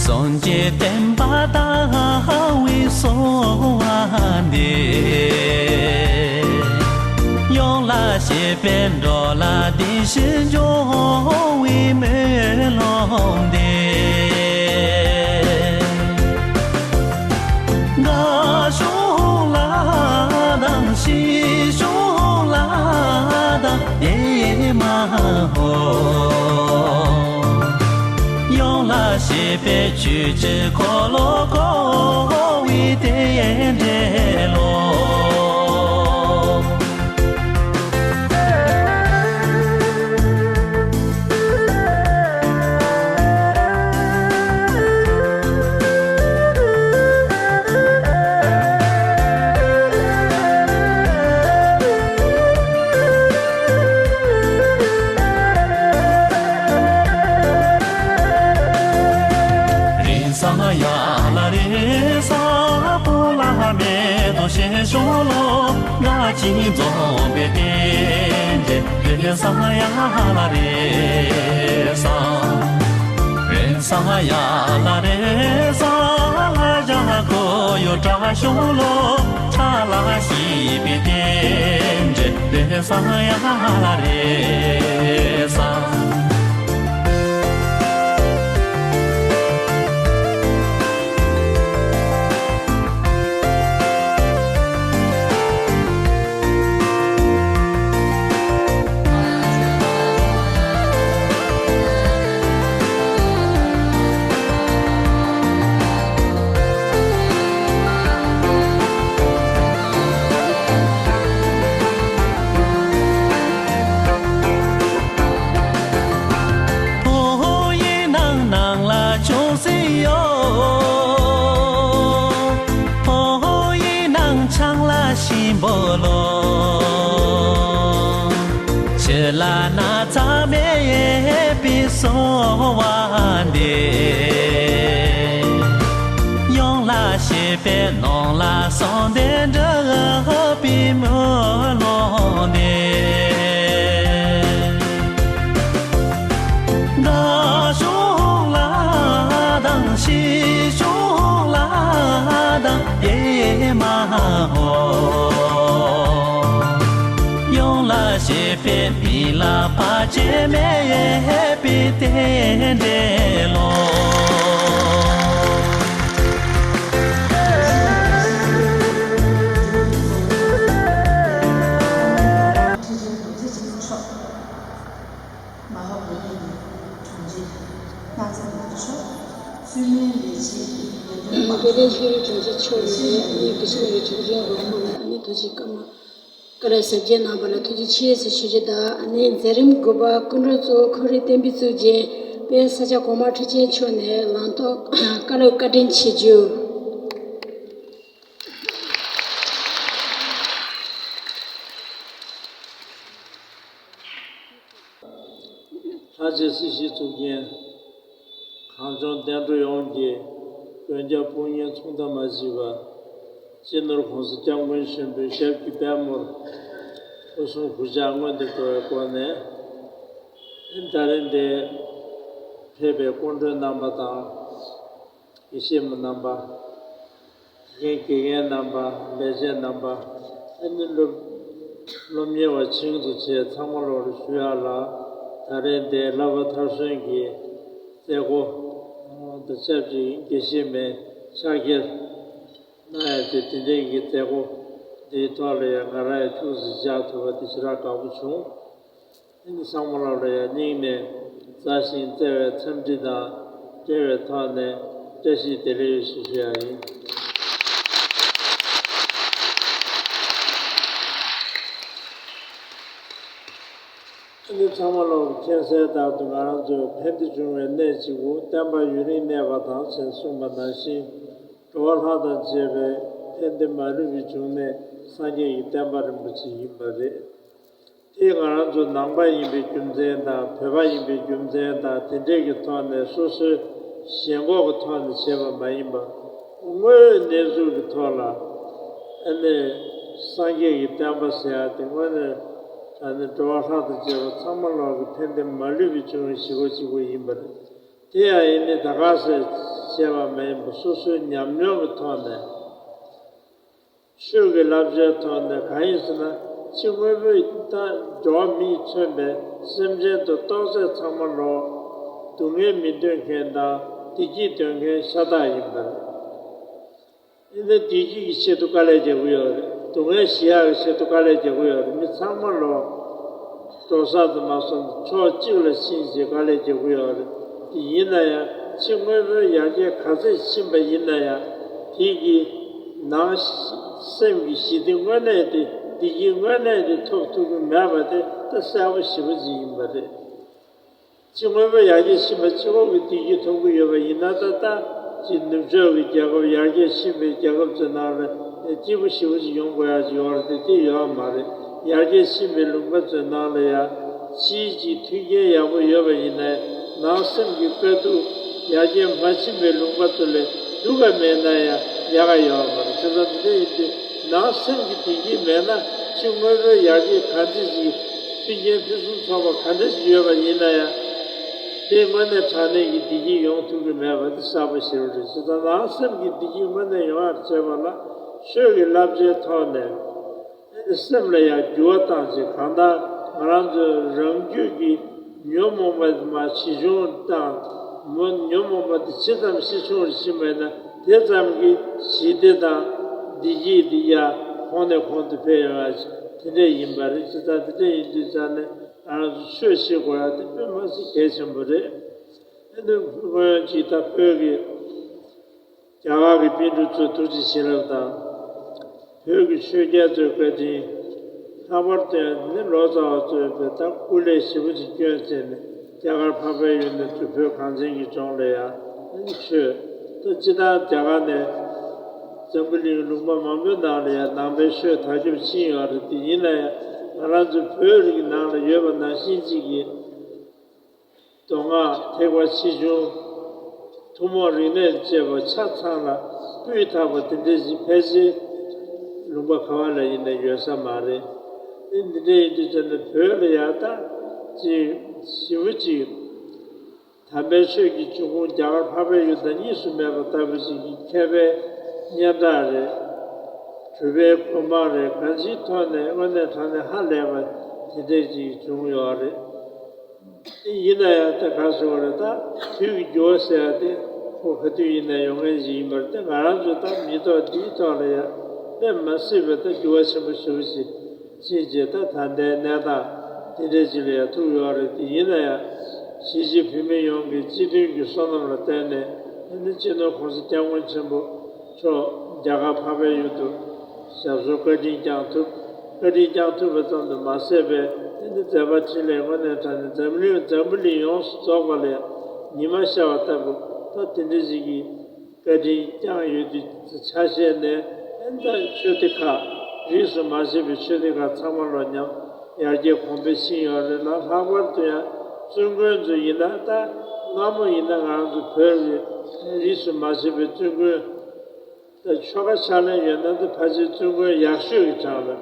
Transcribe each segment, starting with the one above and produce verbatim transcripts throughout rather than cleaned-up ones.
བརྩོན་གྱིས་བསྟན་པ་དར་བའི་གསོལ་བ་འདེབས། ཡོངས་ལ་གཅེས་པའི་འགྲོ་ལ་བདེ་ཞིང་འབྱུང་བའི་སྨོན་ལམ་འདེབས། དགའ་སྐྱོ་ལ་དང་ཤི་སྐྱོ་ལ་དང་བདེ་མ་ཧོ། ཡོངས་ལ་གཅེས་པའི་ཆོས་ཀྱི་འཁོར་ལོ་བསྐོར་བའི་རྟེན་འབྲེལ་ལོ། རེས་གཟའ་ཡ་ལ་རེས་གཟའ་བོད་ལ་མེ་ཏོག་ཞེས་ཤོ་ལོ། ང་ཅི་འཛོམས་པའི་རྟེན་འབྲེལ་རེས་གཟའ་ཡ་ལ་རེས་གཟའ། རེས་གཟའ་ཡ་ལ་རེས་གཟའ་ལ་ཞག་ཁོ་ཡོ་བཀྲ་ཤོ་ལོ། བཀྲ་ལ་ཤིས་པའི་རྟེན་འབྲེལ་རེས་གཟའ་ཡ་ལ་རེས་གཟའ། ཕོ་ཡི་ནང་ནང་ལ་ཅུང་ཟད་ཡོད། ཕོ་ཡི་ནང་ཆང་ལ་ཞིམ་པོ་ལོ། ཕྱི་ལ་ན་ཚ་མེད་པའི་གསོལ་བ་འདེབས། ཡོངས་ལ་གཅེས་པའི་ནང་ལ་གསང་བདེ་འགྲུབ་པའི་སྨོན་ལམ་འདེབས། དགའ་སྐྱོ་ལ་དང་ཤི་སྐྱོ་ལ་དང་བདེ་མ་ཧོ། ཡོངས་ལ་གཅེས་པའི་མི་ལ་བར་ཆད་མེད་པའི་རྟེན་འབྲེལ་ལོ། མ་ཧཱ་བོ་དྷི་ཡི་དྲུང་ཆེ་སྣག་ཚ་ནག་མཆོག་བཙུན་མའི་ལས་བྱེད་ཀྱི་ལས་དོན་པ། འགོ་འདྲེན་ལྷ་རི་དྲུང་ཆེ་མཆོག་ནས་ཨ་ནི་དགེ་བཤེས་ལྷ་རི་ཆོས་འཕེལ་རོགས་མོ་ལ་ཨ་ནི་ཐུགས་རྗེ་བཀའ་མོལ་བཀའ་སློབ་ཟབ་རྒྱས་གནང་བ་ལ་ཐུགས་རྗེ་ཆེ་ཟེར་ཞུ་རྒྱུ་དང་། ཨ་ནི་མཛད་རིམ་དགུ་པ་ཀུན་རོལ་གཙོ་བོ་ཁོ་རའི་བསྟན་པའི་གཙུག་རྒྱན་དཔལ་ས་སྐྱ་གོང་མ་ཁྲི་ཆེན་མཆོག་ནས་ལམ་ཐོག་བཀའ་སློབ་བཀའ་དྲིན་ཆེ་ཞུ། ལྷ་རྗེ་སྲིད་ཞིའི་གཙུག་རྒྱན། གངས་ལྗོངས་བསྟན་འགྲོ་ཡོངས་ཀྱི་མགོན་སྐྱབས་དཔུང་གཉེན་མཚུངས་ཟླ་མ་མཆིས་པ། སྤྱི་ནོར་༸གོང་ས་༸སྐྱབས་མགོན་ཆེན་པོའི་ཞབས་ཀྱི་པད་མོར་སྐུ་གསུང་གུས་ཕྱག་སྔོན་དུ་འགྲོ་བའི་སྒོ་ནས། ད་རིང་འདིར་ཕེབས་པའི་སྐུ་མགྲོན་རྣམ་པ་དང་། དགེ་བཤེས་མ་རྣམ་པ། དགེ་རྒན་དགེ་རྒན་རྣམ་པ། ལས་བྱེད་རྣམ་པ། ཨ་ནི་སློབ་སློབ་གཉེར་བ་བྱིངས་སུ་བཅས་ཚང་མ་ལོག་ལ་ཞུ་ཡག་ལ། ད་རེས་འདིའི་བསླབ་པ་མཐར་སོན་གྱི་མཛད་སྒོ་དང་ཆབས་ཅིག་དགེ་བཤེས་མའི་ཕྱག་འཁྱེར་གནང་ཡག་དེ་དེ་འདྲའི་གི་མཛད་སྒོ་འདིའི་ཐོག་ལ་ཡང་ང་རང་ཡང་ཅུང་ཟད་བཅར་ཐུབ་པ་དེ་ཞེ་དྲག་དགའ་པོ་བྱུང་། ཨ་ནི་ཚང་མ་ལོག་ལ་ཡང་སྙིང་ནས་མཛའ་ཞིང་བརྩེ་བའི་འཚམས་འདྲི་དང་འབྲེལ་བའི་ཐོག་ནས་བཀྲ་ཤིས་བདེ་ལེགས་ཞུ་ཞུ་ཡག་ཡིན། ཨ་ནི་ཚང་མ་ལོག་མཁྱེན་གསལ་ལྟར་དུ་ང་རང་ཚོའི་ཕན་བདེ་འབྱུང་བའི་གནས་གཅིག་པུ་བསྟན་པ་ཡུན་རིང་གནས་པ་དང་ཞེས་གསུངས་པ་ནང་བཞིན། འགྲོ་བ་ལྷ་དང་བཅས་པའི་ཕན་བདེ་མ་ལུས་པའི་འབྱུང་གནས་སངས་རྒྱས་ཀྱི་བསྟན་པ་རིན་པོ་ཆེ་ཡིན་པ་རེད། དེ་ང་རང་ཚོ་ནང་པ་ཡིན་པའི་རྒྱུ་མཚན་དང་། བོད་པ་ཡིན་པའི་རྒྱུ་མཚན་དང་། དེ་འདྲས་ཀྱི་ཐོག་ནས་སོ་སོའི་ཞེན་ཁོག་གི་ཐོག་ནས་བྱས་པ་མ་ཡིན་པ། དངོས་ཡོད་གནས་ཚུལ་གྱི་ཐོག་ལ་ཨ་ནི་སངས་རྒྱས་ཀྱི་བསྟན་པ་ཟེར་ཡག་དེ་དངོས་གནས་ད་ནི་འགྲོ་བ་ལྷ་དང་བཅས་པ་ཚང་མ་ལོག་གི་ཕན་བདེ་མ་ལུས་པའི་འབྱུང་བའི་གཞི་ག་གཅིག་པུ་ཡིན་པ་རེད། དེ་ཡང་ཡིན་ནི་ད་ག་ཟེ་ བྱས་པ་མ་ཡིན་པར་སོ་སོའི་ཉམས་མྱོང་གི་ཐོག་ནས། ཆོས་ཀྱི་བསླབ་བྱའི་ཐོག་ནས་གང་ཡིན་ཟེར་ན། ཕྱི་དངོས་པོའི་ད་འགྲོ་བ་མིས་མཚོན་པའི་སེམས་ཅན་དུ་གཏོགས་ཚད་ཚང་མ་ལོ། སྡུག་བསྔལ་མི་འདོད་མཁན་དང་བདེ་སྐྱིད་འདོད་མཁན་ཤ་སྟག་ཡིན་པ་རེད། ཨེ་ནི་བདེ་སྐྱིད་ཀྱི་ཆེད་དུ་དཀའ་ལས་རྒྱག་གི་ཡོད་རེད། སྡུག་བསྔལ་ཞི་ཡག་གི་ཆེད་དུ་དཀའ་ལས་རྒྱག་གི་ཡོད་རེད། མི་ཚང་མ་ལོ། འགྲོ་ས་དུ་མ་སོང་ཕྱོགས་གཅིག་ལ་ཕྱིན་བྱས་དཀའ་ལས་རྒྱག་གི་ཡོད་རེད། དེ་ཡིན་ན་ཡང་ཕྱི་དངོས་པོའི་ཡར་རྒྱས་ག་ཚད་ཕྱིན་པ་ཡིན་ན་ཡང་དེ་གི་ནང་སེམས་ཀྱི་ཞི་བདེ་དངོས་གནས་དེ་བདེ་སྐྱིད་དངོས་གནས་དེ་ཐོབ་ཐུབ་ཀྱི་མེད་པ་དེ་ད་གསལ་པོ་ཞེ་པོ་ཅིག་ཡིན་པ་རེད། ཕྱི་དངོས་པོ་ཡར་རྒྱས་ཕྱིན་པ་གཅིག་པོ་གི་བདེ་སྐྱིད་ཐོབ་ཀྱི་ཡོད་པ་ཡིན་ན་ད་ལྟ་ཅིག་ནུབ་ཕྱོགས་ཀྱི་རྒྱལ་ཁབ་ཡར་རྒྱས་ཕྱིན་པའི་རྒྱལ་ཁབ་ཚོའི་ནང་ལ་སྐྱིད་པོ་ཞེ་པོ་ཅིག་ཡོང་དགོས་ཡག་ཅིག་ཡོད་རེད་དེ། དེ་ཡོད་མ་རེད། ཡར་རྒྱས་ཕྱིན་པའི་ལུང་པ་ཚོའི་ནང་ལ་ཡང་ཕྱིའི་ཅིག་མཐུན་རྐྱེན་ཡག་པོ་ཡོད་པ་ཡིན་ནའི་ནང་སེམས་ཀྱི་དཀའ་སྡུག་ཡར་རྒྱས་མ་ཕྱིན་པའི་ལུང་པ་ཚོ་ལས་སྡུག་ག་མེད་ན་ཡང་ཡག་ག་ཡོད་མ་རེད། བྱས་ཙང་དེ་འདྲ་ཡིན་དུས་ནང་སེམས་ཀྱི་བདེ་སྐྱིད་མེད་ན་ཕྱི་དངོས་པོའི་ཡར་རྒྱས་ག་འདྲ་ཞིག་མཐུན་རྐྱེན་ཕུན་སུམ་ཚོགས་པ་ག་འདྲ་ཞིག་ཡོད་པ་ཡིན་ན་ཡང་། དེ་དངོས་གནས་དྲང་གནས་ཀྱི་བདེ་སྐྱིད་ཡོང་ཐུབ་ཀྱི་མེད་པ་དེ་གསལ་པོ་ཞེ་པོ་རེད། བྱས་ཙང་ནང་སེམས་ཀྱི་བདེ་སྐྱིད་དངོས་གནས་ཡོང་ཡག་བྱེད་པ་ལ་ཆོས་ཀྱི་བསླབ་བྱའི་ཐོག་ནས་སེམས་ལ་ཡང་འགྱུར་བ་བཏང་ཅིག་གང་ལྟར་ང་རང་ཚོའི་རང་རྒྱུད་ཀྱི་ཉོན་མོངས་པ་མ་ཇི་བྱུང་དང་། མོ་ཉོན་མོངས་པ་དེ་ཇི་ཙམ་ཞི་ཆུང་རུ་ཕྱིན་པ་ཡིན་ན་དེ་ཙམ་གྱིས་ཞི་བདེ་དང་བདེ་སྐྱིད་དེ་ཡང་གོང་ནས་གོང་དུ་འཕེལ་ཡོང་ཡག་དེ་འདྲ་ཡིན་པ་རེད། བྱས་ཙང་དེ་འདྲ་ཡིན་དུས་ཙང་ནས། ང་རང་ཚོ་ཆོས་བྱེད་དགོས་ཡག་དེ་དཔེ་མ་སྲིད་གལ་ཆེན་པོ་རེད། ཨ་ནི་སྔོན་གྱི་ད་བོད་ཀྱི་རྒྱ་གར་གྱི་པཎ་གྲུབ་ཚོའི་ཐུགས་རྗེ་བྱིན་རླབས་དང་། བོད་ཀྱི་ཆོས་རྒྱལ་ཚོའི་བཀའ་དྲིན། ལྷག་པར་དུ་ཡང་ནི་ལོ་ཙཱ་བ་ཚོས་དཔེ་ད་སྐུ་ལས་ཞེ་པོ་ཅིག་བསྐྱོན་བྱས་ནས་རྒྱ་གར་འཕགས་པའི་ཡུལ་ནས་ཚུར་བོད་གངས་ཅན་གྱི་ལྗོངས་ལ་ཡང་ཨ་ནི་ཆོས། ད་སྤྱིར་བཏང་རྒྱ་གར་ནས་འཛམ་བུ་གླིང་ལུང་པ་མང་པོའི་ནང་ལ་ཡང་ནང་པའི་ཆོས་དར་ཁྱབ་ཕྱིན་ཡོད་རེད་དེ། ཡིན་ན་ཡང་ང་རང་ཚོའི་བོད་རིགས་ནང་ལ་ཡོད་པ་ནང་བཞིན་གཅིག་གི་མདོ་སྔགས་ཐེག་པ་ཆེ་ཆུང་ཐུན་མོང་རིག་གནས་བཅས་པ་ཆ་ཚང་ལ་སྤུས་དག་པ་དེ་འདྲ་ཞིག་ཕལ་ཆེར་ལུང་པ་ག་བ་ལ་ཡིན་ན་ཡོད་ས་མ་རེད། འདི་འདྲ་ཡིན་དུས་ཙམ་ནས་བོད་ལ་ཡང་ད་ཅིག་ཞེ་པོ་ཅིག་དམ་པའི་ཆོས་ཀྱི་འབྱུང་ཁུངས་རྒྱ་གར་འཕགས་པའི་ཡུལ་དང་གཉིས་སུ་མེད་པ་ལྟ་བུ་ཞིག་གི་མཁས་པའི་སྙན་གྲགས་རེད། གྲུབ་པའི་གོ་འཕང་རེད། གང་ཅིའི་ཐོག་ནས་དངོས་གནས་དྲང་གནས་ཧ་ལས་པ་དེ་འདྲས་ཅིག་བྱུང་ཡོད་རེད། ཡིན་ན་ཡང་ད་ག་ཟེར་བ་རེད། ད་དུས་ཀྱི་འགྱུར་བ་ཟེར་ཡ་དེ་ཁོ་ག་དུས་ཡིན་ན་ཡོང་མཁན་ཞིག་ཡིན་པར་ཐལ། ང་རང་ཚོ་ད་མི་ཐོག་འདིའི་ཐོག་ལ་ཡང་དཔེ་མ་སྲིད་པའི་ད་འགྱུར་བ་ཆེན་པོ་ཞེ་པོ་ཞིག་ཕྱིན་རྗེས་ད་ད་ལྟའི་གནས་སྟངས་དེ་འདྲའི་ཅིག་ལ་ཡང་ཐུག་ཡོད་རེད། དེ་ཡིན་ན་ཡང་གཞིས་བྱེས་བོད་མི་ཡོངས་ཀྱི་སྤྱི་མཐུན་གྱི་བསོད་ནམས་ལ་བརྟེན་ནས་ཨ་ནི་སྤྱི་ནོར་༸གོང་ས་༸སྐྱབས་མགོན་ཆེན་པོ་མཆོག་རྒྱ་གར་འཕགས་པའི་ཡུལ་དུ་ཞབས་སོར་བཀའ་དྲིན་བསྐྱངས་ཐུབ། བཀའ་དྲིན་བསྐྱངས་ཐུབ་པ་ཙམ་དུ་མ་ཟད་པའི་ཨ་ནི་མཛད་པ་འཕྲིན་ལས་དངོས་གནས་དྲང་གནས་འཛམ་གླིང་འཛམ་བུ་གླིང་ཡོངས་སུ་རྫོགས་པ་ལ་ཉི་མ་ཤར་བ་ལྟ་བུ་ད་དེ་འདྲ་ཞིག་གི་བཀའ་དྲིན་བསྐྱངས་ཡོད་དུས་ཆ་བཞག་ནས་ཨེ་ད་ཆོས་སྡེ་ཁག་རིས་སུ་མ་ཆད་པའི་ཆོས་སྡེ་ཁག་ཚང་མ་ལོ་མཉམ་ཡར་རྒྱས་གོང་འཕེལ་ཕྱིན་ཡོད་རེད་ལ། ལྷག་པར་དུ་ཡང་བཙུན་དགོན་ཚོ་ཡིན་ན་ད་སྔ་མོ་ཡིན་ན་ང་རང་ཚོ་བོད་ཀྱི་རིས་སུ་མ་ཆད་པའི་བཙུན་དགོན་ད་ཆོ་ག་ཕྱག་ལེན་ཡོད་ན་ད་ཕལ་ཆེར་བཙུན་དགོན་ཡག་ཤོས་ཀྱི་གྲས་རེད།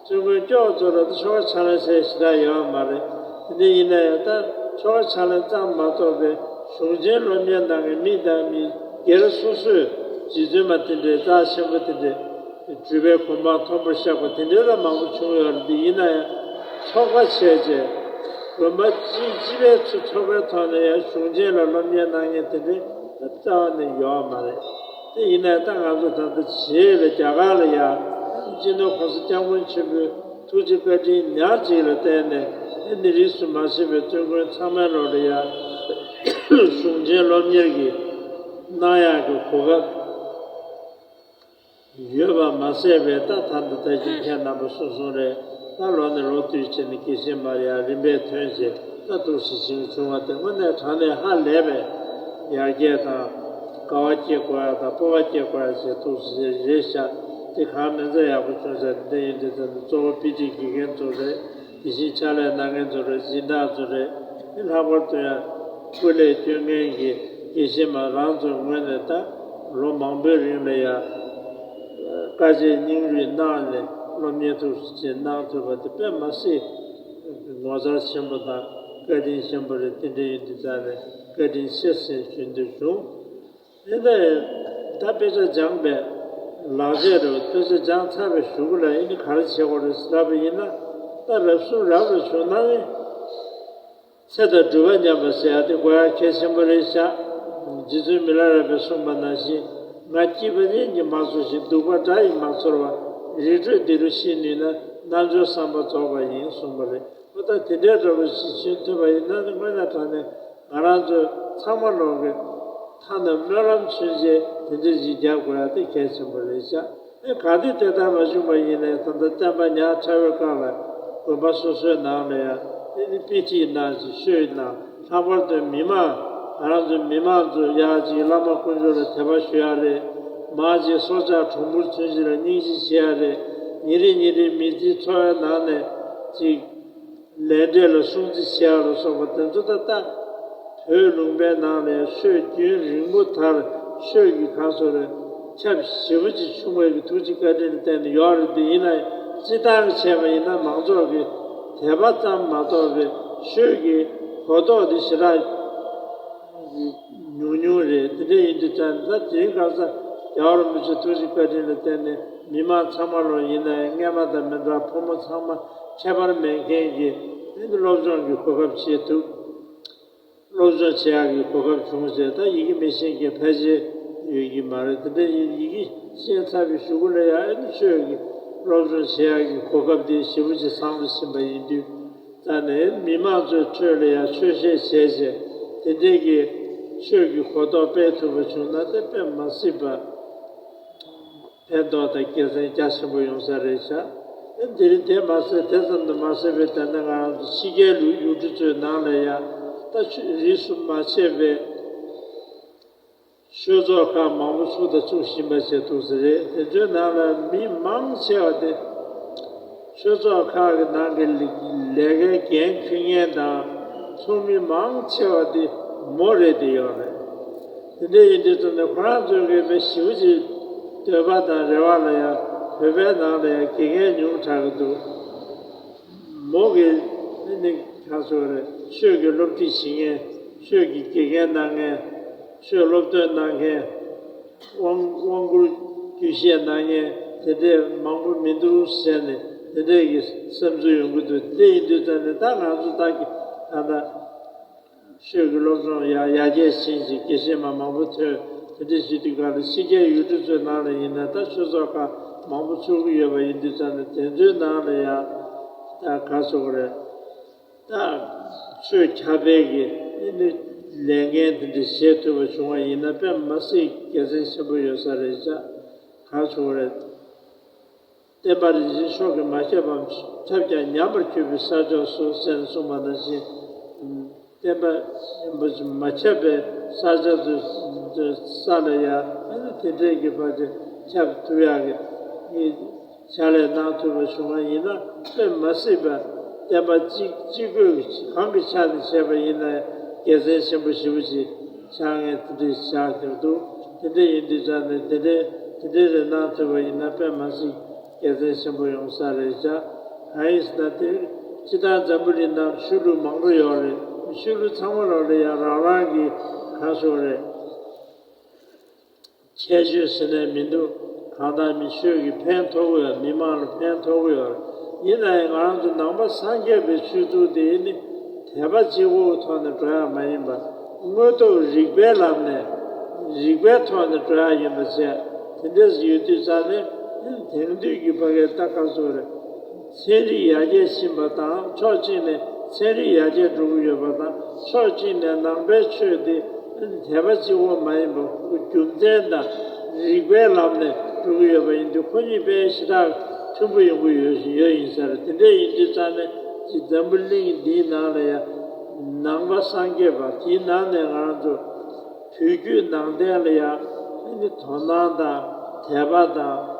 བཙུན་དགོན་སྐྱོ་བོ་ཚོ་ལ་ད་ཆོ་ག་ཕྱག་ལེན་ཟེར་ཞེ་དྲག་ཡོད་མ་རེད། དེ་འདྲ་ཡིན་ན་ཡང་ད་ཆོ་ག་ཕྱག་ལེན་ཙམ་མ་གཏོགས་པའི་གཞུང་ཆེན་སློབ་གཉེར་གནང་མཁན་མི་དང་མི་སྒེར་སོ་སོས་རྗེ་བཙུན་མ་དེ་འདྲའི་རྩ་ཆེན་པོ་དེ་འདྲའི་གྲུབ་པའི་གོ་འཕང་མཐོན་པོར་གཤེགས་པ་དེ་འདྲའི་ལ་མང་པོ་བྱུང་ཡོད་རེད། དེ་ཡིན་ན་ཡང་ཚོགས་པ་བྱས་རྗེས་དགོན་པ་གཅིག་སྤྱི་པའི་ཚོགས་པའི་ཐོག་ནས་ཡང་གཞུང་ཆེན་ལ་སློབ་གཉེར་གནང་མཁན་དེ་འདྲའི་ད་རྩ་བ་ནས་ཡོད་མ་རེད། དེ་ཡིན་ནའི་ད་ང་ཚོ་ད་ལྟ་བྱེས་ལ་རྒྱ་གར་ལ་ཡང་སྤྱི་ནོར་༸གོང་ས་༸སྐྱབས་མགོན་ཆེན་པོའི་ཐུགས་རྗེ་བཀའ་དྲིན་ཉག་གཅིག་ལ་བརྟེན་ནས་ཨ་ནི་རིས་སུ་མ་ཆད་པའི་བཙུན་དགོན་ཚང་མའི་ལོགས་ལ་ཡང་གཞུང་ཆེན་སློབ་གཉེར་གྱི་གནང་ཡག་གི་གོ་སྐབས་ཡོད་པ་མ་ཟད་པའི་ད་ད་ལྟ་ད་ཅི་ཁྱེད་རྣམ་པ་གསུངས་སོང་རེད། ད་ལོ་ནས་ལོ་བསྟུད་བྱས་ནས་དགེ་བཤེས་མར་ཡང་རིམ་པས་ཐོན་བྱས་ད་འདུག་སེ་ཞིག་བྱུང་བ་དེ་དངོས་གནས་དྲང་གནས་ཧ་ལས་པའི་ཡར་རྒྱས་དང་དགའ་བ་སྐྱེ་དགོས་ཡ་དང་སྤོབས་པ་སྐྱེ་དགོས་ཡ་བྱས་འདུག་སེ་རེད་ཤག་དེ་གང་མིན་ཚད་ཡག་པོ་བྱུང་ཤག་དེ་འདྲ་ཡིན་དུས་ད་ནི་གཙོ་བོ་དཔེ་ཁྲིད་དགེ་རྒན་ཚོ་རེད། དེ་བཞིན་ཕྱག་ལས་གནང་མཁན་ཚོ་རེད། སྦྱིན་བདག་ཚོ་རེད། དེ་ལྷག་པར་དུ་ཡང་སྐུ་ལས་བསྐྱོན་མཁན་གྱི་དགེ་བཤེས་མ་རང་ཚོའི་ངོས་ནས་ད་ལོ་མང་པོའི་རིང་ལ་ཡང་དཀའ་སྤྱད་སྙིང་རུས་གནང་ནས་སློབ་གཉེར་ཐུགས་སུ་ཆེ་གནང་ཐུབ་པ་དེ་དཔེ་མ་སྲིད་ངོ་མཚར་ཆེན་པོ་དང་བཀའ་དྲིན་ཆེན་པོ་རེད། དེ་འདྲ་ཡིན་དུས་ཙང་ནས་བཀའ་དྲིན་ཆེ་ཟེར་ཞུ་འདོད་བྱུང་། དེ་ལྟར་ད་དཔེ་ཆ་སྦྱངས་པའི་ལག་རྗེས་རེད། དཔེ་ཆ་སྦྱངས་ཚར་བའི་གཞུག་གུ་ལ་ཨེ་ནི་ག་རེ་བྱེད་དགོས་རེད་ཟེར་ལབ་པ་ཡིན་ན། ད་རབ་གསུམ་རབ་ལ་བྱུང་ན་ཨེ། ཚེ་དང་སྒྲུབ་པ་མཉམ་པ་ཟེར་ཡ་དེ་དགོས་ཡ་གལ་ཆེན་པོ་རེད་ཤག་རྗེ་བཙུན་མི་ལ་རས་པས་གསུངས་པ་ནང་བཞིན། ང་སྐྱིད་པ་གཉེན་གྱིས་མ་ཚོར་ཞིང་། སྡུག་པ་དགྲ་ཡིས་མ་ཚོར་བར། རི་ཁྲོད་འདི་རུ་གཤེགས་ནུས་ན། རྣལ་འབྱོར་བསམ་པ་རྫོགས་པ་ཡིན་གསུངས་པ་རེད། ཨོ་ད་དེ་འདྲའི་འདྲ་བོ་ཞིག་བྱུང་ཐུབ་པ་ཡིན་ན་ནི། དངོས་གནས་དྲང་གནས་ང་རང་ཚོ་ཚང་མ་ལོག་གི་ཐ་ན་སྨོན་ལམ་ཚུན་ཆད་དེ་འདྲ་ཞིག་རྒྱག་དགོས་ཡ་དེ་གལ་ཆེན་པོ་རེད་ཤག་ཨེ་ག་དུས་དེ་ལྟར་མ་བྱུང་བ་ཡིན་ནའི། ད་ལྟ་བསྟན་པ་ཉག་ཕྲ་བའི་སྐབས་ལ་དགོན་པ་སོ་སོའི་ནང་ལ་ཡང་ཨེ་ནི་དཔེ་ཁྲིད་གནང་ཞིང་ཆོས་གནང་། ལྷག་པར་དུ་མི་མང་། ང་རང་ཚོ་མི་མང་ཚོ་ཡར་ཅིག་བླ་མ་དཀོན་མཆོག་ལ་དད་པ་ཞུ་ཡ་རེད། མར་ཅིག་སྲོག་ཆགས་གྲོག་སྦུར་ཚུན་ཆད་ལ་སྙིང་རྗེ་བྱེད་ཡ་རེད། ཉིན་རེ་ཉིན་རེ་མི་ཚེའི་འཚོ་བའི་ནང་ནས་ཅིག་ལས་འབྲས་ལ་སྲུང་བརྩི་བྱེད་ཡ་ལ་སོགས་པ་དེ་ཚོ་ད་ལྟ་བོད་ལུང་པའི་ནང་ལ་ཆོས་རྒྱུན་རིང་པོ་དར། ཆོས་ཀྱི་གང་ཟེར་རེད། ཁྱབ་ཞེ་པོ་ཅིག་བྱུང་བའི་གི་ཐུགས་རྗེ་བཀའ་དྲིན་ལ་བརྟེན་ནས་ཡོད་རེད། དེ་ཡིན་ན་ཡང་སྤྱིར་བཏང་གི་བྱས་པ་ཡིན་ན། མང་ཚོགས་ཀྱི་དད་པ་ཙམ་མ་གཏོགས་པའི་ཆོས་ཀྱི་གོ་རྟོགས་དེ་ཞེ་དྲག་ཉུང་ཉུང་རེད། དེ་འདྲ་ཡིན་དུས་ཙང་ད་དེ་རིང་ཁ་སང་རྒྱལ་བ་རིན་པོ་ཆེ་ཐུགས་རྗེ་བཀའ་དྲིན་ལ་བརྟེན་ནས་མི་མང་ཚང་མ་ལོ་ཡིན་ན་ཡང་། སྔས་མ་དང་མི་འདྲ་བ་ཕོ་མོ་ཚང་མ་ཁྱད་པར་མེད་མཁན་གྱི་ཨེ་ནི་སློབ་སྦྱོང་གི་གོ་སྐབས་བྱེད་ཐུབ། སློབ་སྦྱོང་བྱེད་ཡག་གི་གོ་སྐབས་བྱུང་ཟེར། ད་ཡི་གེ་མི་ཤེས་མཁན་ཕལ་ཆེར་ཡོད་ཀྱི་མ་རེད། དེ་འདྲ་ཡིན། ཡི་གེ་ཤེས་ཚར་བའི་གཞུག་གུ་ལ་ཡང་ཨེ་ནི་ཆོས་ཀྱི་སློབ་སྦྱོང་བྱེད་ཡག་གི་གོ་སྐབས་དེ་ཞེ་པོ་ཅིག་བཟང་རུ་ཕྱིན་པ་ཡིན་དུས་ཙང་ནས། མི་མང་ཚོའི་ཁྲོད་ལ་ཡང་ཆོས་བཤད་བྱས་བྱས། དེ་འདྲའི་གི་ཆོས་ཀྱི་གོ་རྟོགས་སྤེལ་ཐུབ་པ་བྱུང་ན། དེ་དཔེ་མ་སྲིད་པ་ཕན་ཐོགས་དང་དགེ་མཚན་རྒྱ་ཆེན་པོ་ཡོང་ས་རེད་ཤག་ཨེ་འདི་རིང་དེ་མ་ཟད། དེ་ཙམ་དུ་མ་ཟད་པའི་ད་ལྟ་ང་རང་ཚོ་ཕྱི་རྒྱལ་ལུགས་ཡུལ་གྲུ་ཚོའི་ནང་ལ་ཡང་ད་ཆོས་རིས་སུ་མ་ཆད་པའི་ཆོས་ཚོགས་ཁག་མང་པོ་ཚུགས་དང་ཚུགས་བཞིན་པ་བྱས་འདུག་ས་རེད། དེ་ཚོའི་ནང་ལ་མི་མང་ཆེ་བ་དེ་ཆོས་ཚོགས་ཁག་གི་ནང་གི་ལས་ཀའི་འགན་འཁུར་མཁན་དང་ཚོགས་མི་མང་ཆེ་བ་དེ་མོ་རེད་བསྡད་ཡོད་རེད། དེ་འདྲ་ཡིན་དུས་ཙམ་ནས་ཁོ་རང་ཚོའི་གི་དཔེ་ཞེ་པོ་ཅིག་འདོད་པ་དང་རེ་བ་ལ་ཡང་བོད་པའི་ནང་ལ་ཡང་དགེ་རྒན་ཉུང་དྲགས་ཀྱི་འདུག་མོ་གི་ཨ་ནི་ག་ཚོད་རེད། ཆོས་ཀྱི་སློབ་ཁྲིད་བྱེད་མཁན། ཆོས་ཀྱི་དགེ་རྒན་གནང་མཁན། ཆོས་སློབ་སྟོན་གནང་མཁན། དབང་དབང་བསྐུར་རྒྱུད་བཤད་གནང་མཁན་དེ་འདྲས་མང་པོ་མི་འདུག་ཟེར་ནས་དེ་འདྲས་ཀྱི་བསམ་ཚུལ་ཡོང་གི་འདུག་དེ་འདྲ་ཡིན་དུས་ཙང་ནས་ད་ང་ཚོ་ད་གི་ད་ལྟ་ཆོས་ཀྱི་སློབ་སྦྱོང་ཡར་ཡར་རྒྱས་ཕྱིན་ཞིང་། དགེ་བཤེས་མ་མང་པོ་ཐོན། དེ་འདྲས་བྱེད་དུས་སྒང་ལ་ཕྱི་རྒྱལ་ཡུལ་གྲུ་ཚོའི་ནང་ལ་ཡིན་ན་ད་ཆོས་ཚོགས་ཁག་མང་པོ་ཚུགས་ཀྱི་ཡོད་པ་ཡིན་དུས་ཙང་ནས། དེ་ཚོའི་ནང་ལ་ཡང་ད་ག་ཚོད་རེད། ད་ཆོས་ཁྱབ་སྤེལ་གྱི་ཨ་ནི་ལས་འགན་དེ་འདྲ་བཞེས་ཐུབ་པ་བྱུང་བ་ཡིན་ན། དཔེ་མ་སྲིད་དགེ་མཚན་ཆེན་པོ་ཡོད་ས་རེད་ཤག་ག་ཚོད་རེད། བསྟན་པ་རིན་ཆེན་མཆོག་གིས་མ་ཁྱབ་པའམ། ཁྱབ་ཀྱང་ཉམས་པར་གྱུར་པའི་ས་ཕྱོགས་སུ་ཟེར་ནས་གསུངས་པ་ནང་བཞིན། བསྟན་པ་རིན་པོ་ཆེ་མ་ཁྱབ་པའི་ས་ཆ་དུ་ས་ལ་ཡང་ཨ་ནི་དེ་འདྲའི་གི་ཕར་ཚུར་ཁྱབ་ཐུབ་ཡག་གི་ཕྱག་ལས་གནང་ཐུབ་པ་བྱུང་བ་ཡིན་ན། དཔེ་མ་སྲིད་པ་བསྟན་པ་གཅིག་གཅིག་པུས་གང་གི་ཆ་ནས་བྱས་པ་ཡིན་ན་དགེ་མཚན་ཆེན་པོ་ཞེ་པོ་ཅིག་ཆགས་ངེས་དེ་འདྲའི་ཆགས་ཀྱི་འདུག་དེ་འདྲ་ཡིན་དུས་ཙང་ནས་དེ་འདྲའི་དེ་འདྲའི་རེ་གནང་ཐུབ་པ་ཡིན་ན་དཔེ་མ་སྲིད་དགེ་མཚན་ཆེན་པོ་ཡོང་ས་རེད་ཤག་གང་ཡིན་ཟེར་ན། དེ་སྤྱིར་བཏང་འཛམ་བུ་གླིང་ནང་ཆོས་ལུགས་མང་པོ་ཡོད་རེད། ཆོས་ལུགས་ཚང་མ་ལོག་ལ་ཡང་རང་རང་གི་ག་ཚོད་རེད། ཁྱད་ཆོས་ཟེར་ནས་མི་འདུག་གང་ལྟར་མི་ཆོས་ཀྱི་ཕན་ཐོགས་ཀྱི་ཡོད། མི་མང་ལ་ཕན་ཐོགས་ཀྱི་ཡོད། ཡིན་ན་ཡང་ང་རང་ཚོ་ནང་པ་སངས་རྒྱས་པའི་ཆོས་ཚུལ་དེ་ནི་དད་པ་གཅིག་པོའི་ཐོག་ནས་འགྲོ་ཡག་མ་ཡིན་པ། དངོས་སྟོབས་རིགས་པའི་ལམ་ནས། རིགས་པའི་ཐོག་ནས་འགྲོ་ཡག་ཡིན་པ་བྱས། དེ་འདྲས་ཡོད་དུས་ཙང་ནས། དེང་དུས་ཀྱི་ཕ་གིའི་ལྟ་ག་ཚོད་རེད། ཚན་རིག་ཡར་རྒྱས་ཕྱིན་པ་དང་། ཕྱོགས་གཅིག་ནས་ཚན་རིག་ཡར་རྒྱས་འགྲོ་གི་ཡོད་པ་དང་། ཕྱོགས་གཅིག་ནས་ནང་པའི་ཆོས་དེ་དད་པ་གཅིག་པོ་མ་ཡིན་པར་རྒྱུ་མཚན་དང་རིགས་པའི་ལམ་ནས་འགྲོ་གི་ཡོད་པ་ཡིན་དུས། ཁོ་གཉིས་དཔེ་ཞེ་དྲག་མཐུན་པོ་ཡོང་གི་ཡོད་ཡོད་ཡིན་ས་རེད། དེ་འདྲ་ཡིན་དུས་ཙང་ནས་ཅིག་འཛམ་བུ་གླིང་འདིའི་ནང་ལ་ཡང་ནང་པ་སངས་རྒྱས་པ་དེའི་ནང་ནས་ང་རང་ཚོ་བོད་བརྒྱུད་ནང་བསྟན་ལ་ཡང་དོ་སྣང་དང་དད་པ་དང་།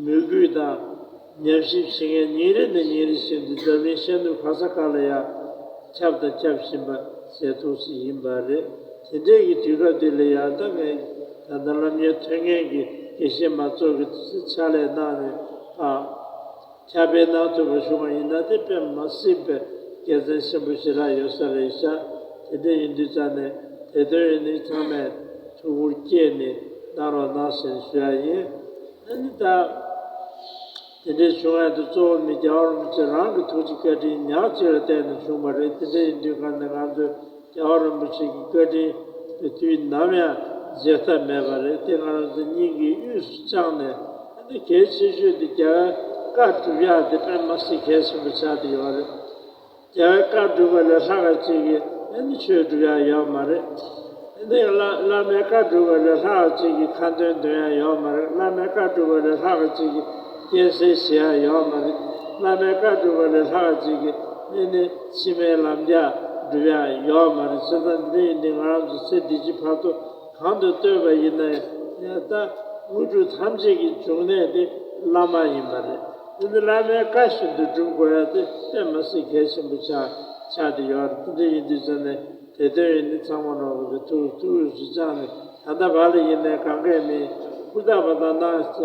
མོས་གུས་དང་ཉམས་ཞིབ་བྱེད་མཁན་ཉིན་རེ་ནས་ཉིན་རེ་བཞིན་དུ་འཛམ་གླིང་ཤར་ནུབ་ག་ས་ག་ལ་ཡང་ཁྱབ་དང་ཁྱབ་བཞིན་པ་ཟེར་ཐུབ་ས་ཡིན་པ་རེད། དེ་འདྲའི་གི་དུས་སྐབས་འདི་ལ་ཡང་ད་ངས་ད་ལྟ་སློབ་གཉེར་ཐོན་མཁན་གྱི་དགེ་བཤེས་མ་ཚོ་གི་ཕྱག་ལས་གནང་ནས་ཨ་ཁྱབ་སྤེལ་གནང་ཐུབ་པ་བྱུང་བ་ཡིན་ན། དེ་དཔེ་མ་སྲིད་པའི་དགེ་མཚན་ཆེན་པོ་ཞེ་དྲག་ཡོད་ས་རེད་ཤག་དེ་འདྲ་ཡིན་དུས་ཙང་ནས་དེ་དོན་ཡིན་ནི་ཚང་མས། ཐུགས་ཁུར་བསྐྱེད་ནས་གནང་རོགས་གནང་ཞེས་ཞུ་ཡ་ཡིན། ཨ་ནི་ད། དེ་འདྲའི་བྱུང་ཡ་དེ་གཙོ་བོ་མི་རྒྱལ་བ་རིན་པོ་ཆེ་རང་གི་ཐུགས་རྗེ་བཀའ་དྲིན་ཉག་གཅིག་ལ་བརྟེན་ནས་བྱུང་བ་རེད། དེ་འདྲ་ཡིན་དུས་གང་ནས་ང་ཚོས་རྒྱལ་བ་རིན་པོ་ཆེ་གི་བཀའ་དྲིན་དེ་དུས་ནམ་ཡང་བརྗེད་ཐབས་མེད་པ་རེད། དེ་ང་རང་ཚོ་སྙིང་གི་དབུས་སུ་བཅངས་ནས། ཨ་ནི་གལ་ཆེ་ཤོས་དེ་རྒྱལ་བའི་བཀའ་སྒྲུབ་ཡ་དེ་དཔེ་མ་སྲིད་གལ་ཆེན་པོ་ཆགས་བསྡད་ཡོད་རེད། རྒྱལ་བའི་བཀའ་སྒྲུབ་པ་ལས་ལྷག་པ་ཅིག་གིས་ཨ་ནི་ཆོས་སྒྲུབ་ཡ་ཡོད་མ་རེད། ཨ་ནི་བླ་བླ་མའི་བཀའ་སྒྲུབ་པ་ལས་ལྷག་པ་ཅིག་གིས་ཁ་འདོན་འདོན་ཡ་ཡོད་མ་རེད། བླ་མའི་བཀའ་སྒྲུབ་པ་ལས་ལྷག་པ་ཅིག་གིས་སྐྱེལ་སྲིད་བྱེད་ཡ་ཡོད་མ་རེད། བླ་མའི་བཀའ་སྒྲུབ་པ་ལས་ལྷག་པ་ཅིག་གིས་ཨ་ནི་ཕྱི་མའི་ལམ་རྒྱགས་སྒྲུབ་ཡ་ཡོད་མ་རེད། བྱས་ཙང་འདི་ཡིན་དུས་ང་རང་ཚོ་ཚེ་འདི་ཕྱི་བར་དོ་གང་དུ་ལྟོས་པ་ཡིན་ན་ཡང་ད་དངོས་གྲུབ་ཐམས་ཅད་ཀྱི་འབྱུང་གནས་དེ་བླ་མ་ཡིན་པ་རེད། དེ་ནི་བླ་མའི་བཀའ་བཞིན་དུ་སྒྲུབ་དགོས་ཡ་དེ་དཔེ་མ་སྲིད་གལ་ཆེན་པོ་ཆགས་ཆགས་བསྡད་ཡོད་རེད། དེ་འདྲ་ཡིན་དུས་ཙང་ནས་དེ་དོན་ཡིན་ནི་ཚང་མ་ནོར་བུ་གི་ཐུགས་ཐུགས་སུ་བཅངས་ནས། ད་ལྟ་བར་ལ་ཡིན་ནའི་གང་གས་མིན་ཧུར་ཐག་པ་དང་གནང་བྱས་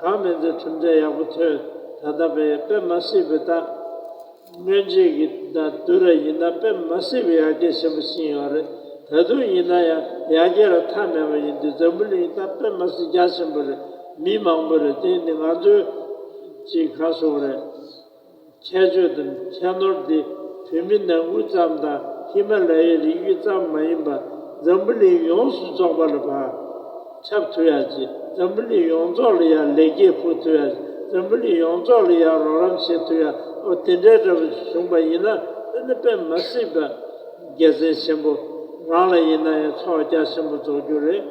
གང་མིན་ཚེ་གྲུབ་འབྲས་ཡག་པོ་ཐོན། ད་ལྟ་བས་དཔེ་མ་སྲིད་པའི་ད། སྔོན་ཆད་ཀྱི་ད་དུས་ར་ཡིན་ན་དཔེ་མ་སྲིད་པའི་ཡར་རྒྱས་ཆེན་པོ་ཕྱིན་ཡོད་རེད། ད་དུང་ཡིན་ན་ཡང་ཡར་རྒྱས་ལ་མཐའ་མེད་པ་ཡིན་དུས་འཛམ་བུ་གླིང་ད་དཔེ་མ་སྲིད་རྒྱ་ཆེན་པོ་རེད། མི་མང་པོ་རེད། དེ་ནི་ང་ཚོའི་ཅིག་ག་སོང་རེད། ཁྱད་ཆོས་དང་ཁྱད་ནོར་འདི་བོད་མི་ནང་ཁུལ་ཙམ་དང་ཧི་མ་ལ་ཡའི་རི་རྒྱུད་ཙམ་མ་ཡིན་པ་འཛམ་བུ་གླིང་ཡོངས་སུ་རྫོགས་པ་ལ་ཕར། ཁྱབ་ཐུབ་ཡ་ཅིག་འཛམ་བུ་གླིང་ཡོངས་རྫོགས་ལ་ཡང་ལེགས་སྐྱེས་ཕུལ་ཐུབ་ཡ། འཛམ་བུ་གླིང་ཡོངས་རྫོགས་ལ་ཡང་རོགས་རམ་བྱེད་ཐུབ་ཡ། ཨོ་དེ་འདྲའི་འདྲ་བོ་བྱུང་པ་ཡིན་ན་དེ་ནི་དཔེ་མ་སྲིད་པ་དགེ་མཚན་ཆེན་པོ། རང་ལ་ཡིན་ན་ཡང་ཚོགས་རྒྱ་ཆེན་པོ་རྫོགས་རྒྱུ་རེད།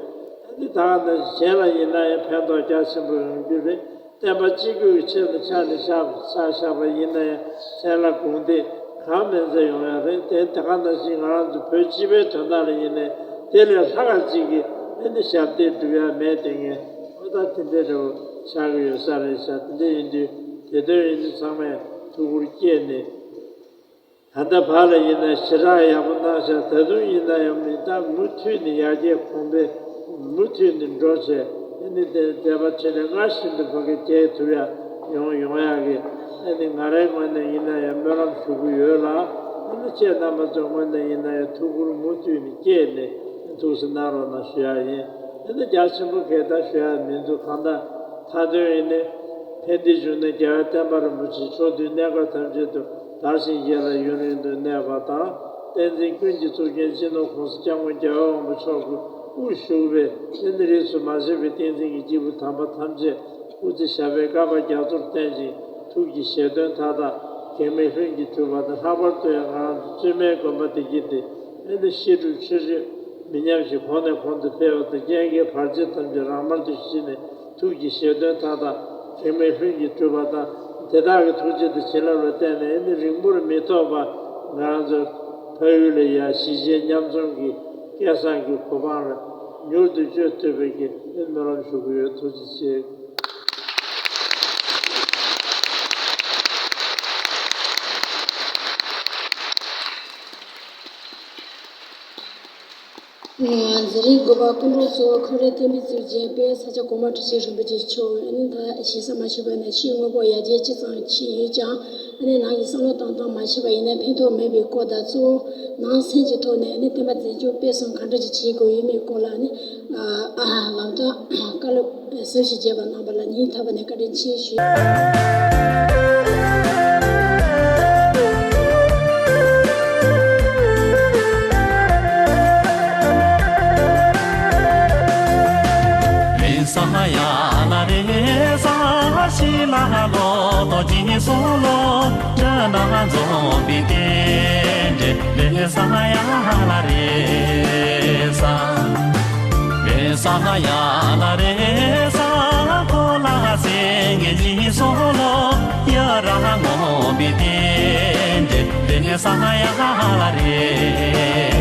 ཨ་ནི་ད་ག་ནང་བཞིན་གཞན་ལ་ཡིན་ན་ཡང་ཕན་ཐོགས་རྒྱ་ཆེན་པོ་ཡོང་རྒྱུ་རེད། བསྟན་པ་གཅིག་གྱུར་གྱི་ཆེད་དུ་ཕྱག་ནས་ཕྱག་ཕྱག་བཞག་པ་ཡིན་ན་ཡང་མཚན་ལ་དགོངས་ཏེ་གང་མིན་ཚེ་ཡོང་ཡ་རེད། དེ་དེ་ག་ནང་བཞིན་ང་རང་ཚོ་བོད་སྤྱི་པའི་དོན་དག་ལ་ཡིན་ནའི་དེ་ལས་ལྷག་པ་ཅིག་གིས་ཨེ་འདི་ཞབས་འདེགས་སྒྲུབ་ཡ་མེད། དེ་ངས་ཨོ་ད་དེ་འདྲའི་འདྲ་བོ་ཆགས་ཀྱི་ཡོད་ས་རེད་ཤག་དེ་འདྲ་ཡིན་དུས་དེ་དོན་ཡིན་དུས་ཚང་མས་ཐུགས་ཁུར་བསྐྱེད་ནས། ད་ལྟ་བར་ལ་ཡིན་ན་ཞེ་དྲག་ཡག་པོ་གནང་ཤག་ད་དུང་ཡིན་ན་ཡང་མི་ད་མུ་མཐུད་ནས་ཡར་རྒྱས་གོང་འཕེལ་མུ་མཐུད་ནས་འགྲོ་བྱས། ཨ་ནི་དེ་མཛད་པ་ཆེ་ནས་སྔར་བཞིན་དུ་ཕ་གི་རྒྱས་ཐུབ་ཡ་ཡོང་ཡོང་ཡ་གི་ཨ་ནི་ང་རའི་ངོས་ནས་ཡིན་ན་ཡང་སྨོན་ལམ་ཞུ་གི་ཡོད་ལ། ཨ་ནི་ཁྱེད་རྣམ་པ་ཚོའི་ངོས་ནས་ཡིན་ན་ཡང་ཐུགས་ཁུར་མུ་མཐུད་ནས་བསྐྱེད་ནས་ཐུགས་སུ་གནང་རོགས་གནང་ཞུ་ཡ་ཡིན། ཨ་ནི་རྒྱ་ཆེན་པོ་གས་ད་ཞུ་ཡ་མི་འདུག་གང་ལྟར་མཐའ་དོན་ཡིན་ནི། ཕན་བདེའི་འབྱུང་གནས་རྒྱལ་བ་བསྟན་པ་རིན་པོ་ཆེ་ཕྱོགས་དུས་གནས་སྐབས་ཐམས་ཅད་དུ་དར་ཞིང་རྒྱས་ལ་ཡུན་རིང་དུ་གནས་པ་དང་། བསྟན་འཛིན་ཀུན་གྱི་གཙུག་རྒྱན་སྤྱི་ནོར་༸གོང་ས་༸སྐྱབས་མགོན་རྒྱལ་བའི་དབང་པོ་མཆོག་གི་དབུ་བཞུགས་པའི་ཨ་ནི་རིས་སུ་མ་ཆད་པའི་བསྟན་འཛིན་གྱི་སྐྱེས་བུ་དམ་པ་ཐམས་ཅད་སྐུ་ཚེ་ཞབས་པད་བསྐལ་པ་རྒྱ་མཚོར་བརྟན་ཅིང་ཐུགས་ཀྱི་བཞེད་དོན་མཐའ་དག་གེགས་མེད་ལྷུན་གྱིས་གྲུབ་པ་དང་། ལྷག་པར་དུ་ཡང་ང་རང་ཚོ་བཙུན་མའི་དགོན་པ་དེ་གྱིས་ཏེ་ཨ་ནི་བཤད་སྒྲུབ་ཆོས་སྤྱོད་མི་ཉམས་ཤིང་གོང་ནས་གོང་དུ་འཕེལ་བ་དང་། རྐྱེན་ངན་བར་ཆད་ཐམས་ཅད་རང་དམར་དུ་ཞི་ནས་ཐུགས་ཀྱི་བཞེད་དོན་མཐའ་དག་གེགས་མེད་ལྷུན་གྱིས་གྲུབ་པ་དང་། དེ་དག་གི་ཐུགས་རྗེ་དང་བྱིན་རླབས་ལ་བརྟེན་ནས་ཨ་ནི་རིང་པོར་མི་ཐོགས་པར་ང་རང་ཚོ་ཕ་ཡུལ་ལ་ཡང་གཞིས་བྱེས་མཉམ་འཛོམས་ཀྱི་སྐལ་བཟང་གི་གོ་འཕང་ལ་མྱུར་དུ་བསྐྱོད་ཐུབ་པའི་གི་ཨ་ནི་སྨོན་ལམ་ཞུ་གི་ཡོད། ཐུགས་རྗེ་ཆེ། ཨ། རྫ་རིའི་དགོན་པ་སྐུ་མགྲོན་གཙོ་བོ་ཁམས་རའི་བསྟན་པའི་གཙུག་རྒྱན་དཔལ་ས་སྐྱ་གོང་མ་ཁྲི་ཆེན་རིན་པོ་ཆེ་མཆོག་ཨ་ནི་ད་ཞེ་ས་མ་ཞུས་པ་ན་ཕྱིའི་དངོས་པོ་ཡར་རྒྱས་ཅི་ཙམ་ཕྱིན་ཡོད་ཀྱང་། ཨ་ནི་ནང་གི་བསམ་བློ་བཏང་སྟངས་མ་ཤེས་པ་ཡིན་ན་ཕན་ཐོགས་མེད་པའི་སྐོར་དང་། གཙོ་བོ་ནང་སེམས་ཀྱི་ཐོག་ནས་ཨ་ནི་བསྟན་པ་འཛིན་སྐྱོང་སྤེལ་གསུམ་གང་འདྲ་ཅིག་བྱེད་དགོས་ཡོད་མེད་སྐོར་ལ་ཨ་ནི་ཨ་ལམ་སྟོན་བཀའ་སློབ་ཟབ་ཞིང་རྒྱས་པ་གནང་བ་ལ་སྙིང་ཐག་པ་ནས་བཀའ་དྲིན་ཆེ་ཞུ། རེ་ས་ཡ་ལ་རེ་ས་ཤི་ལ་ལོ་ཏོ་ཇི་སོ་ལོ་ཏྲ་ན་ཛོ་བི་ཏེ་ཏེ་རེ་ས་ཡ་ལ་རེ་ས། རེ་ས་ཡ་ལ་རེ་ས་ཁོ་ལ་སེ་ངེ་ཇི་སོ་ལོ་ཡ་ར་ངོ་བི་ཏེ་ཏེ་རེ་ས་ཡ་ལ་རེ་